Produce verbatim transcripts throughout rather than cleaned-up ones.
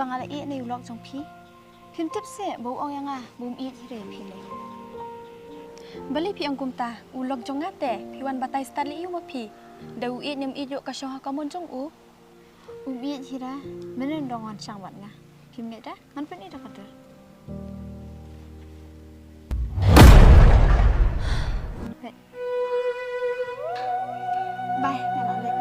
Nga la ïeh na u lok jong phi. Phim tip seh ba u ong ïa nga ba um ïeit hi re phi lei. Balei phi ong kumta, u lok jong nga te phi wan batai stad lei ïa u ma phi. Da u ïeit ne um ïeit ïoh ka shong ha ka mon jong u. Um ïeit hi re, mynne dang wan shang bad nga. Phim ngeit re, ngan pyni da ka dur. Bye, nga la leit.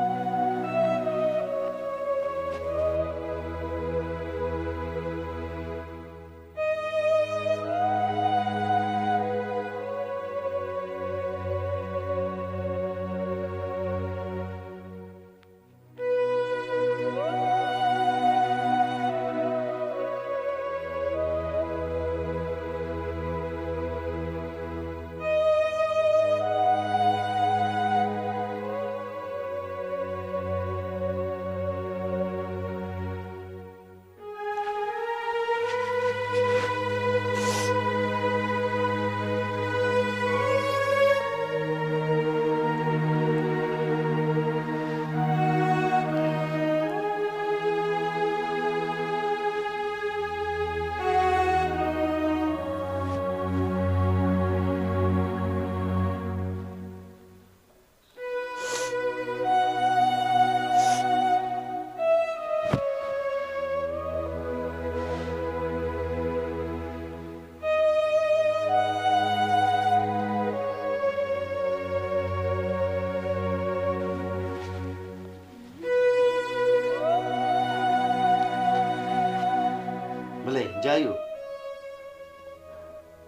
Balei, jia aiu?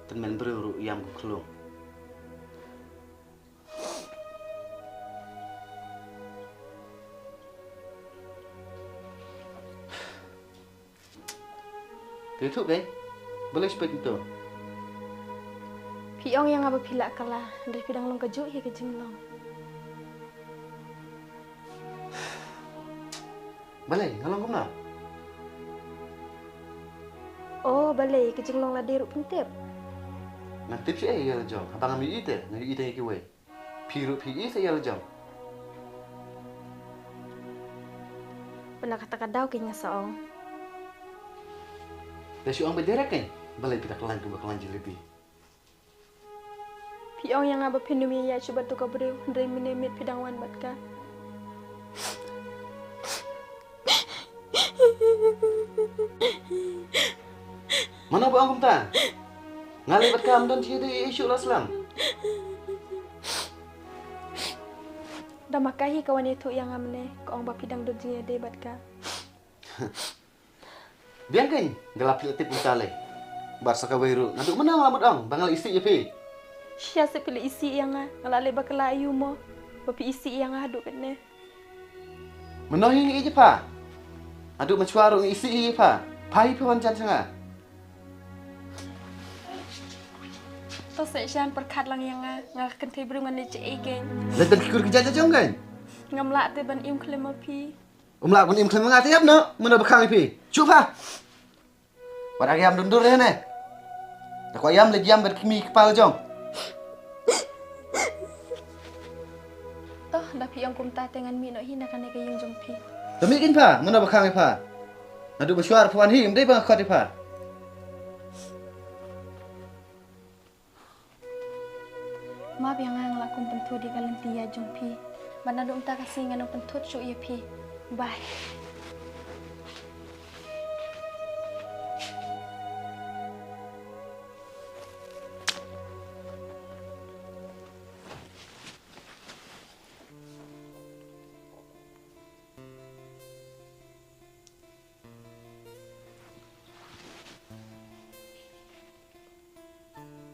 Tymmen briew ruh ïam kum khlung. Te thuh kai. Balei shu peit kumto? Phi ong ïa nga ba phi lah kylla, hynrei phi dang long kajuh hi ka jinglong. Balei, nga long kumno? Oh, balei, ka jinglong lade ruh phin tip? Ngan tip shaei ïa la jong, haba ngam ïohi te, nga ïohi tang ïa kiwei. Phi ruh phi ïohi sa ïa la jong. Pynban kata ka daw kein nga sa ong. Te shu ong beit direct kein, balei phi da khlaiñ kumba khlaiñ jalebi. Phi ong ïa nga ba phin ym ïaid shuh bad uto ka briew, hynrei mynne miet phi dang wan bad ka. Mano ba ong kumta? Nga leh bad ka ym don jingïadei ei shuh la slem. Da ma ka hi ka wan ïathuh ïa nga mynne, ka ong ba phi dang don jingïadei bad ka. Biang kein, nga la phi la tip kumta lei. Bad sa kawei ruh, naduh mynno nga la mut ong ba nga la isih ïa phi? Shisha seh phi la isih ïa nga, nga la leh bakla aiu mo ba phi isih ïa nga haduh katne? Mynno hi nga ïeit ïa pha? Haduh mynshuwa ruh nga isih ïa pha. Pha hi phi wan jan sha nga. To seh shan pyrkhat lang ïa nga, nga ka kynthei briew ngan leh shaei kein. Leh tang ki kur ki jait la jong kein. Ngam lah te ban im khlem ma phi. Um lah ban im khlem ma nga te ïap noh, mynno ba khang ïa phi. Shu pha. Wat ïam dun dur ne. Da kwah ïam leit ïam bad ki kmie ki kpa la jong. To, da phi ong kumta te ngan mih noh hi na kane ka ïing jong phi. To mih kein pha, mynno ba khang ïa pha. Naduh mynshuwa pha wan hi, ym dei ba nga khot ïa pha. Map ïa nga, nga la kum pynthut ïa ka lynti ïaid jong phi. Bad naduh mynta ka sngi ngan ym pynthut shuh ïa phi. Bye.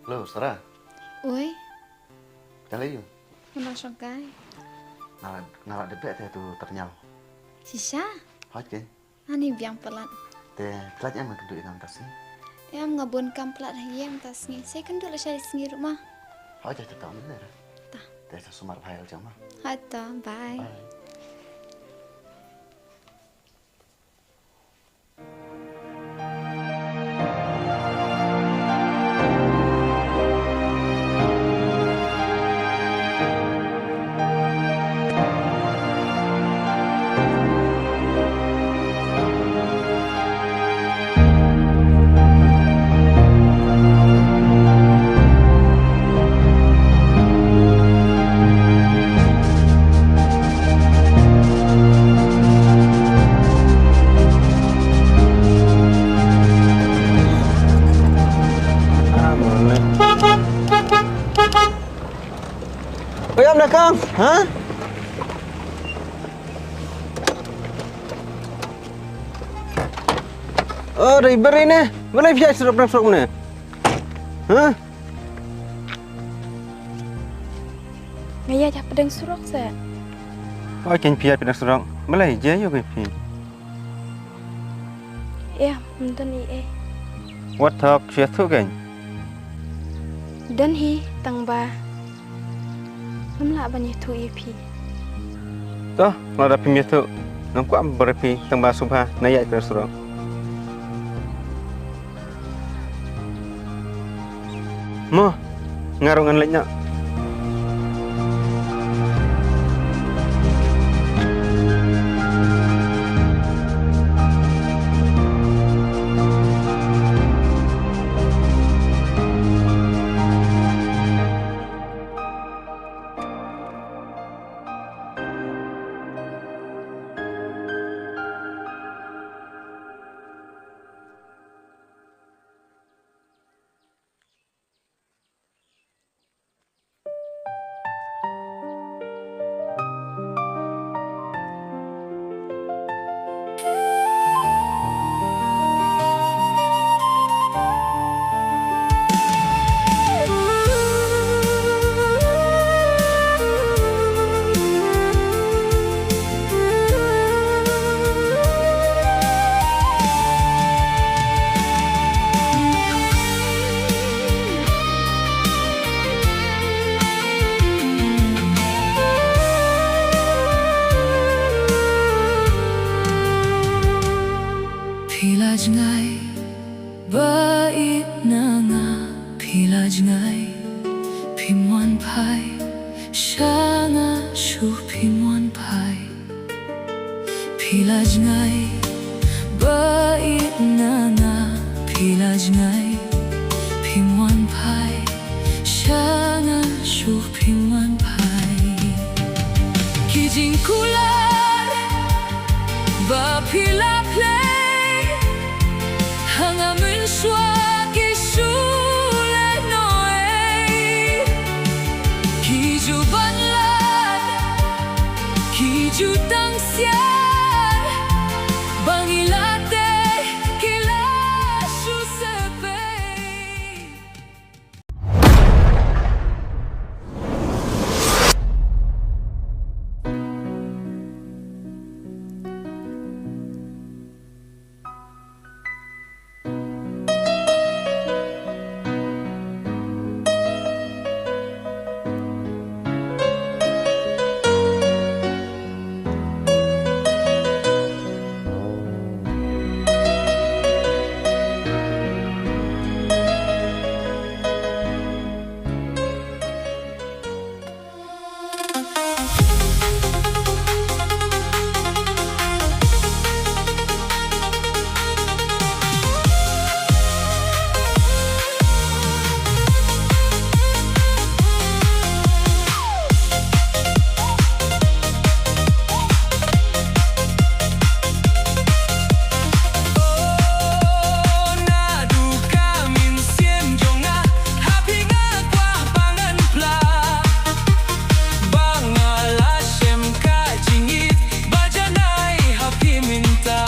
Hello, Sarah. Oi. Phi dang leit aiu? Nga dang shong kai. Nga la, nga la dep beh te tu tyrñiaw. Shisha? Hooid kein. Ani biang palat. Te phi la ïam kynduh ïa nga mynta sngi? Em, nga bun kam palat ha ïing mynta sngi. Sa kynduh lashai sngi ruh ma. Hooid, te ta ong ne. Ta. Te sa sumar bha ïa la jong ma. Hooid to, bye. Bye. Phi ïam da kong, ha? Oh, dei beri ne. Balei phi ïaid syrok pdeng surok ne? Ha? Nga ïaid hapdeng surok se. Oh, ken phi ïaid pdeng surok. Balei, jia ïoh phi? Ïa, ym don ei ei. Wat thok, shu ïathuh kein. Don hi, tang ba ngam lah ban ïathuh ïa phi. To, lada phim ïathuh, ngam kwah ban bret phi, tang ba sngewbha na ïaid pdeng surok. Mo, nga ruh ngan leit noh. Phi la jngai ba ïeit na nga, phi la jngai phim wan phai sha nga, shu phim wan phai. Phi la jngai ba ïeit na nga, phi la jngai phim wan phai sha nga, shu phim wan phai. Ki jingkular ba phi la plie ha nga mynshuwa ki shu lehnohei. Ki ju ban lad, ki ju tang siar, ba ngi la tei ki la shu sepei. Ba nga la shem ka jingïeit ba janai ha phi mynta.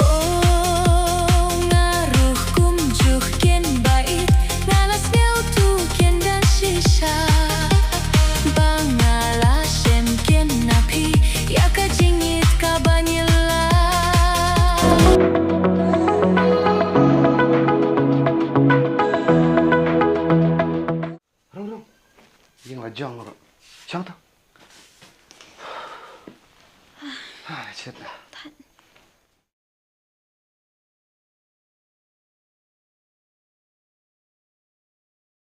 Oh, nga ruh kumjuh ken ba ïeit, nga la sngewthuh ken da shisha. Ba nga la shem ken na phi ïa ka jingïeit kaba ngi la. Rung, rung. Ïing la jong ruh. Shong to. Ah, shit. Thait.